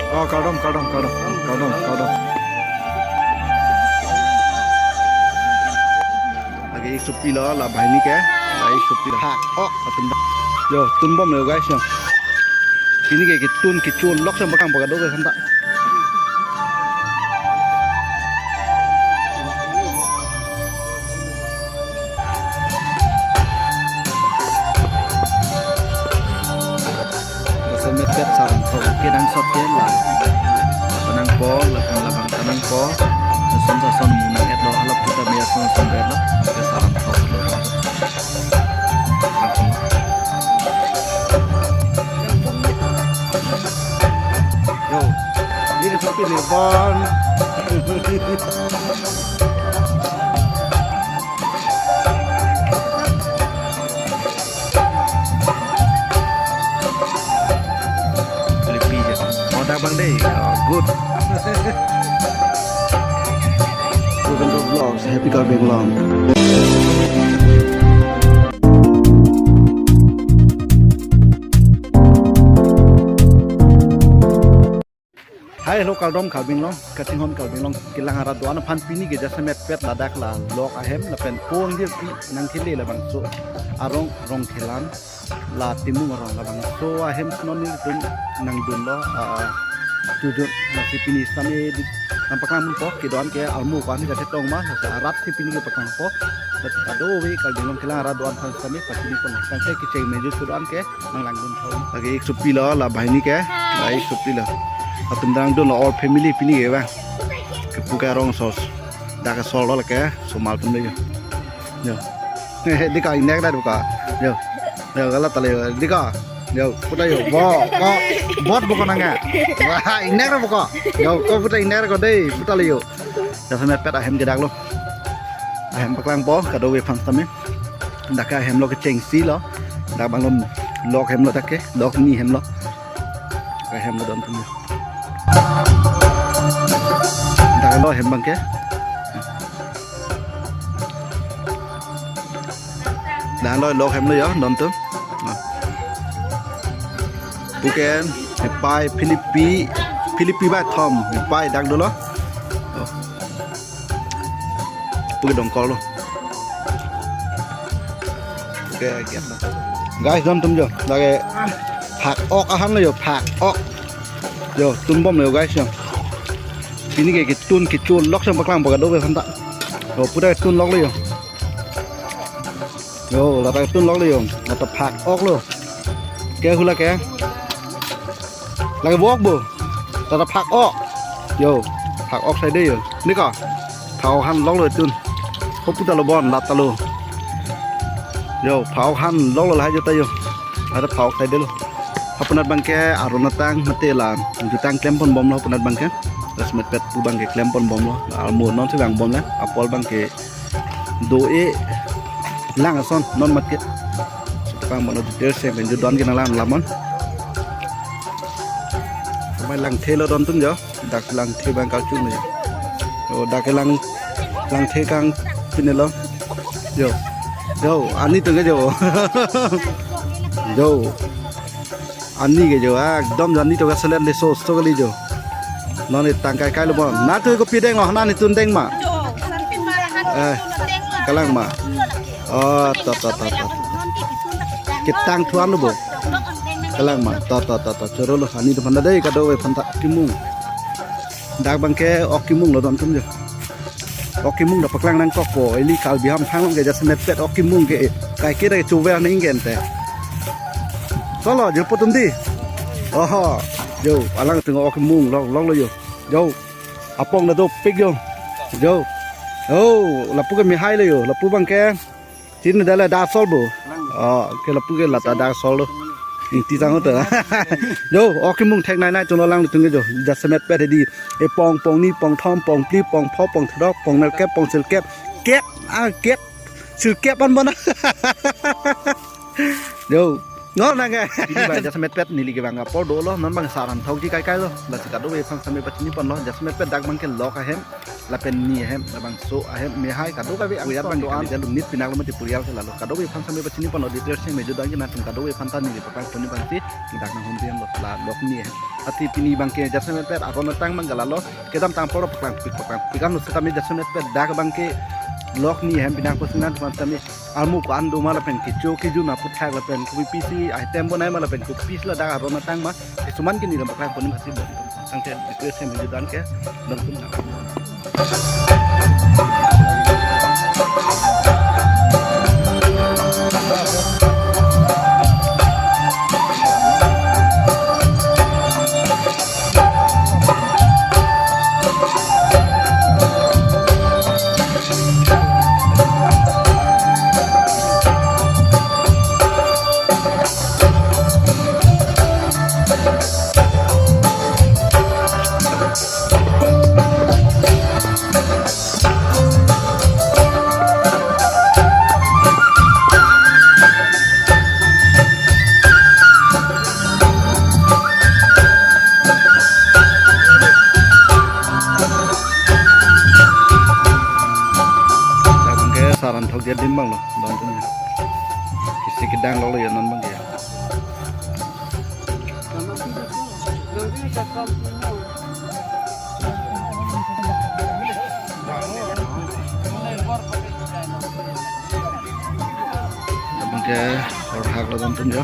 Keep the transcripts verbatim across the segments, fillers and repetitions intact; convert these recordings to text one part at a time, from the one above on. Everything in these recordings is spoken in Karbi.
Oh, kardom, kardom, kardom, kardom, kardom. Lake ik sopi lo, la banghini ke, la ik sopi lo. Ha, oh, atum. Yo, tunbom lo guys, yo. Pini ke kitun, kichun, lok sang paklang pakado ke santa. Jasemet pet sarong thok kenangsot ke la. Nangpo, la, labang ta nangpo. Son sa son mu nang-et lo, halap kita biar son son et lo. Ke sarong thok lo. Yo, ini seperti Nirban. Pilipi je. Oh, dak bang dei. Oh, good. Welcome to Vlogs, Happy Karbi Anglong. Hai, hello, kardom Karbi Anglong, kachinghon Karbi Anglong kelang arat do-an aphan pini ke jasemet pet ladak la lok ahem lapen pon dir pi nangkele labangso arong Rongkhelan la Timung arong labangso ahem non nelitum nangdun lo, ah, tujun nasi pini sami di nangpaklang po kedo-an ke almu ko ani kachetong ma nasi arat si pini ke paklang po. Nasi kadokave Karbi Anglong kelang arat do-an aphan sami pachini pon tangte kecheng meju kedo-an ke nanglangdun thom. Lake ik sopi lo, la banghini ke, la ik sopi lo. Atum dang dun lo all family pini ke bang. Kepu ke arong sos. Dak sol lo lake, somal tum le yo. Yo. Dika ingnek dak buka. Yo. Yo, gala tale yo. Dika. Yo, puta yo. Bo, ko. Bot bo ko nang ya. Wah, ingnek dak bo ko. Yo, ko puta ingnek ko dei, puta le yo. Jasemet pet ahem ke dak lo. Ahem paklang po, kadokave aphan sami. Dak ke ahem lo kechengsi lo. Dak bang lo lok hem lo dak ke, lok ni hem lo. Dak ahem lo don tum yo. Dak lo hem bang ke. Dak lo lok hem lo yo, don tum. Puke, pai Philippi, Philippi bai thom, pai dak dolo. Oh. Puke dongkol lo. Puke gate lo. Guys, don tum yo. Lake phak ok ahan lo yo, phak ok. Yo, tunbom lo yo guys yo. Pini ke kitun kichun lok sang paklang pakado ke santa. Yo, puta tun lok lo yo. Yo, lata tun lok lo yo. Lata phak ok lo. Ke hula ke. Lake wok bo. Lata phak ok. Yo, phak ok sai dei yo. Ni ka. Phak ok han lok lo tun. Ko puta lo bon lata lo. Yo, phak ok han lok lo lahai jo ta yo. Lata phak ok sai dei lo. Hapunat bang ke aruna tang mate la. Jutang klem pon bom lo hapunat bang ke. Jasemet pet pu bang ke klem pon bom lo. Almu non si bang bom le. Apol bang ke do-e lang ason non mat ke. Sutpang mono detail se pen ju don ke nanglang lamon. Mai langthe lo don tum jo. Dak langthe bang kachung lo jo. Oh, dak lang, langthe kangpin lo. Jo. Jo, ani tung ke jo. Jo. Ani ke jo, ah, ekdom jo ani to ka selen le sos to kali jo. Non ni tang kai kai lo bon. Na tu kopi deng lo, na ni tun deng ma. Eh, kalang ma. Oh, to, to, to, to. Kitang thuan lo bo. Kalang ma, to, to, to, to. Choro lo, ani to phan dei kadokave aphan ta kimung. Dak bang ke ok kimung lo don tum jo. Ok kimung dak paklang nangkok ko, ili Karbi ham thang ke jasemet pet ok kimung ke, kaike dak chuver nang inggen te. Solo, jo po tum dei. Oho, jo, alang tung ok kimung, lok, lok lo jo. Jo, apong dak dopik jo. Jo. Oh, lapu ke mihai lo jo, lapu bang ke. Tin dala dak sol bo. Oh, ke lapu ke lata dak sol lo. Ingti sang to. Jo, ok kimung thek nai nai tung lo langtum ke jo. Jasemet pet dei. E pong, pong ni, pong thom, pong phli, pong pho, pong throk, pong nerkep, pong sirkep. Kep, ah, kep. Sirkep an bona. Jo. No nang ke. Pini abang jasemet pet neli ke abang apor dolo, non abang sar an thokji kaikai lo. Lasi kadokave aphan sitame pachini ponlo, jasemet pet dak abang ke lok ahem, lapen ni ahem, labangso ahem, mehai kadokave angsong do-an, jalunit pinak lo mati purial ke lalo. Kadokave aphan sitame pachini ponlo, details si me juda nangtum kadokave aphan ta neli paklang pon-i abang si, dak nanghumri lo, la lok ni ahem. Athe pini abang ke jasemet pet aron atang abang ke lalo, kedamtang apor paklangpik paklangpik an lo sitame jasemet pet dak abang ke lok ni ahem pinak pusi nangtum aphan sitame armu ko-an do ma lapen kecho kejun aputhak lapen kopi pisi item bonai ma lapen kopisi ladak aron atang ma, kisuman ke neli paklang pon-i abang si bon. Tangte details si me juda ke, nangtum nang. Dak abang ke sar an thokji adim abang lo, don tum ya. Isi kedang lo lo ya non abang ke. Abang ke horhak lo don tum ya.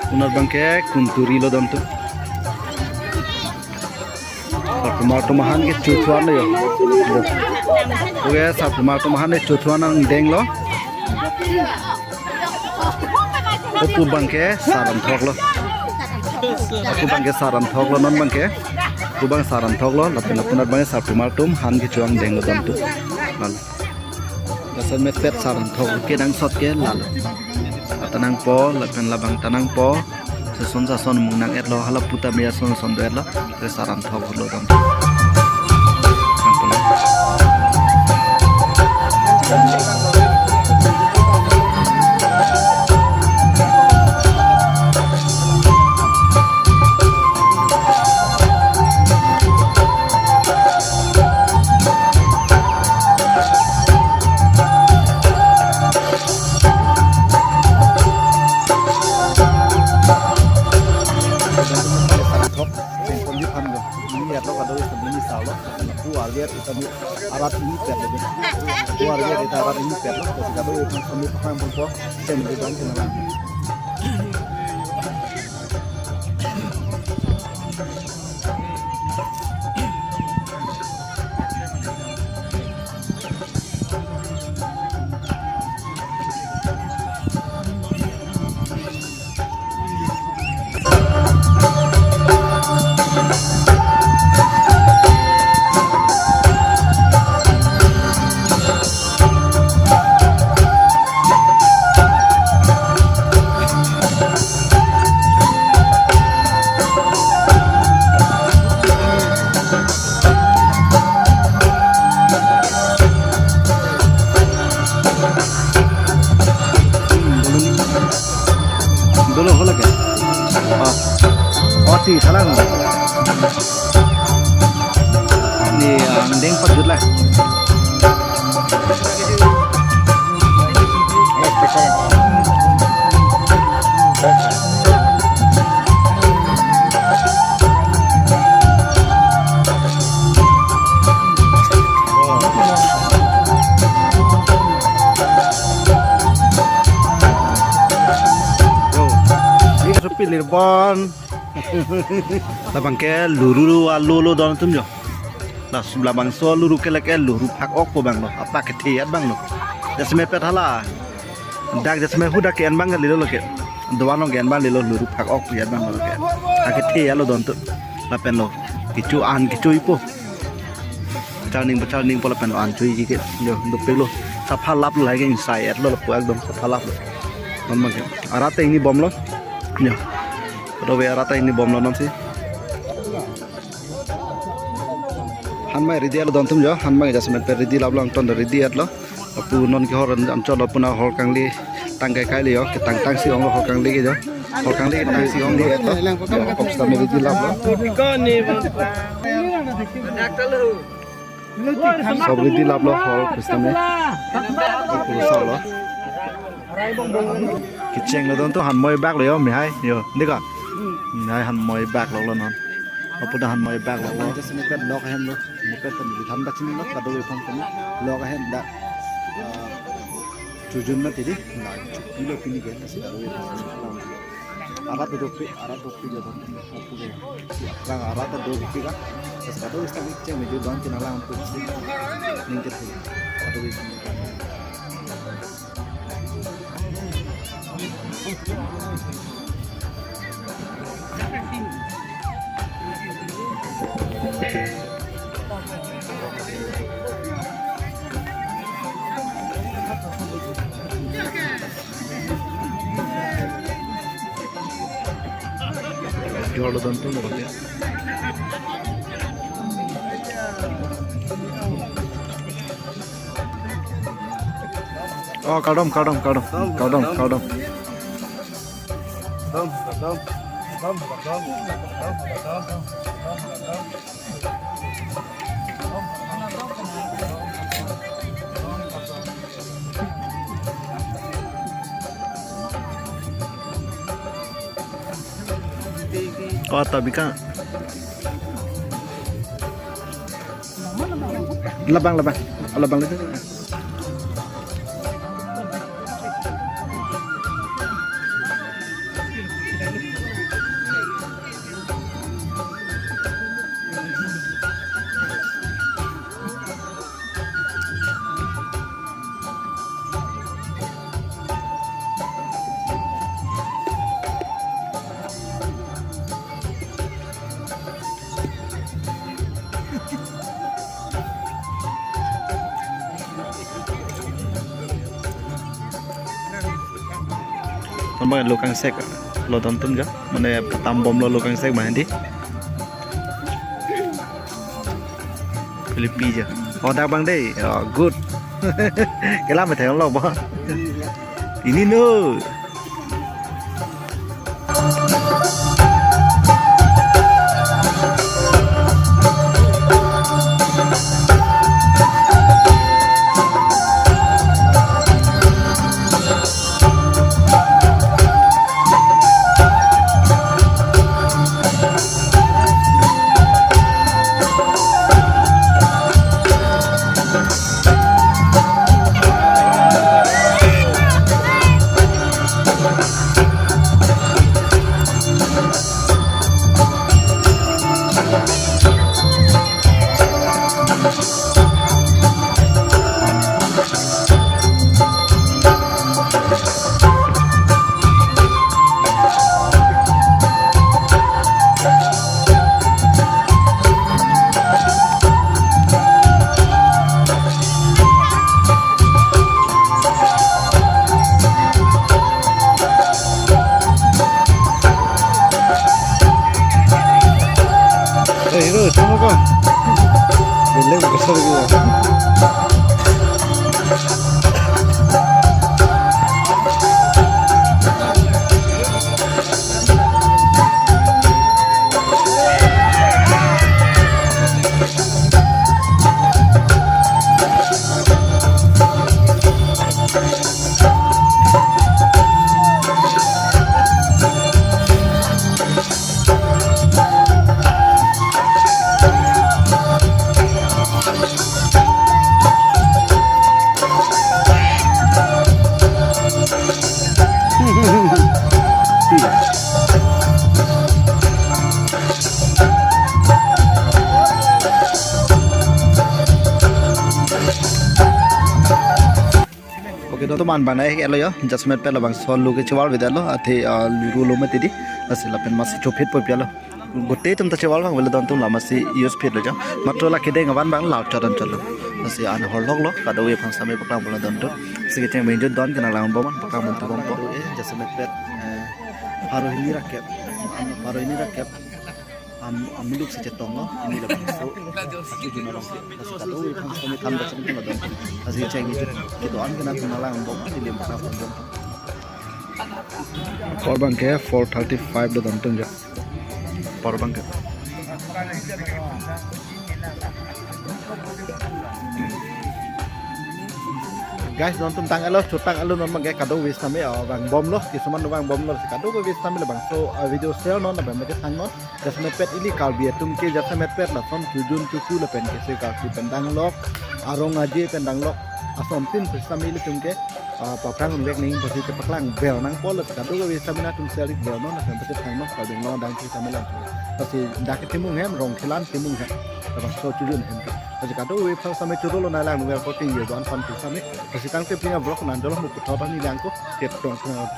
Lapen abang ke kunturi lo don tum. Sarpimar atum aphan ke chothuan lo yo. Oke, sarpimar atum aphan ke chothuan angdeng lo. Opu abang ke sar an thok lo. Opu abang ke sar an thok lo, non abang ke. Opu abang sar an thok lo, lapen lapen abang ke sarpimar atum aphan kecho angdeng lo don tum. Lalo. Jasemet pet sar an thok kenangsot ke lalo. Ata nangpo, lapen labang ta nangpo. Seson seson mung nang-et lo, hala pu ta me ason ason do-et lo. Te sar an thok lo don tum. Nangpo lo. Thok, pon di phan lo. Ini ya lo kado itu ini salo. Pu arvet itu arat ini pet lo. Pu arvet itu arat ini pet lo. Kado itu kami paham pun po. Sen di bang kenalan. Dolo hola ke? Oh. Oh, ti salah. Ni, ah, deng pajut lah. Yo, ini kesepi Lirbon. Labang ke luru alo lo don tum jo. Las labangso luru ke lake luru phak-ok pu abang lo, apak kethe abang lo. Jasemet pet hala. Dak jasemet hu dak ke-en abang ke lelo lake. Doan lo ke-en abang lelo luru phak-ok pu abang lo ke. Akethe alo don tum. Lapen lo. Kecho an kecho-ipo. Charning, charning pu lapen an chui ke. Yo, dopiklo. Sapha laplo, lahai ke insai etlo, lapu ekdom sapha laplo. Non abang ke. Arat ta ingni bomlo. Yo. Kadokave arat ta ingni bomlo nonsi. Hanmai ready etlo don atum jo. Hanmai jasemet pen ready laplo, angton ready etlo. Lapu non ke hor anchot lapu na hor kangli tang kaikailo jo. Ketang tangsi onglo hor kangli ke jo. Hor kangli ketangsi onglo etlo. Jo, kok sitame ready laplo. Sob ready laplo, hor sitame. Lapu solo. Kechenglo don atum, hanmai baklo jo, mihai jo, dei ko. Mihai hanmai baklo lo non. Lapu ta hanmai baklo lo. Jasemet pen lok ahem lo. Moped pen di than bachin lo, kadokave aphan pen lok ahem dak. Ah, chojun mati dei, na chupilo pini ke, lasi kadokave aphan pen. Arat dopik, arat dopik jo don. Lapu ke. Si aphrang arat dopik ka. Lasi kadokave sitame cheng meju don chinalang tu si. Ningkit tu. Kadokave. Jorlo don atum lo ya. Oh, kardom, kardom, kardom. Kardom, kardom. Oh, tabi ka. Labang, labang. Labang itu. Tambah lo kangsek lo don atum jo, mane patam bomlo lo kangsek mandi. Philippi jo. Oh, dak abang dei. Oh, good. Kelam theng lo bo. Ini no. Eh, hero, tunggu ko. Beleng besar gitu. Okay, don atum, an bang nai ke lo jo, jasemet pen labangso lo ke chewar beda lo, athe, ah, luru lo mati dei, lasi lapen masi chophet po pia lo. Gote atum ta chewal abang velo don atum, lama si use phit lo jam. Matro la kedeng avan abang lar chodon cholo. Lasi an horlok lo, kadokave aphan sitame paklang bom lo don atum. Si kecheng menjut don kenang lang bom, paklang bom tu bompo. Eh, jasemet pet, eh, pharo hini ra kep, pharo hini ra kep. Am, amuluk si chetong lo, ini labangso. Aki juna lang. Lasi kadokave aphan sitame than bachan lo don atum. Lasi kecheng menjut kedo-an kenang kenang lang bom, ilitum paklang bom. Apor abangke four thirty-five lo don atum jo. Apor abangke. Guys, non atum tang-et lo, chotang-et lo, non abangke kadokave sitame, ah, vang bom lo, kisuman vang bom lo, kadokave sitame labangso, ah, video share non, abang mate thang non, jasemet pet ili Karbi atum ke, jasemet pet lason chojun chochu lapen kese Karbi pen danglok, arong aje pen danglok, ason tin sitame ilitum ke, ah, paphrang unvek ning pasi kepaklang ber nangpo, lasi kadokave sitame nangtum share ber non, lapen pasi thang non, Karbi Anglong adang sitame lang. Pasi dak ke Timung hem, Rongkhelan Timung hem. Labangso chojun hem ke. Pasi kadokave aphan sitame choro lo nai lang, nung er ko ting ye don aphan sitame. Pasi tangte pini vlog nang dolo mu puthot ani lang ko, tet tong tong.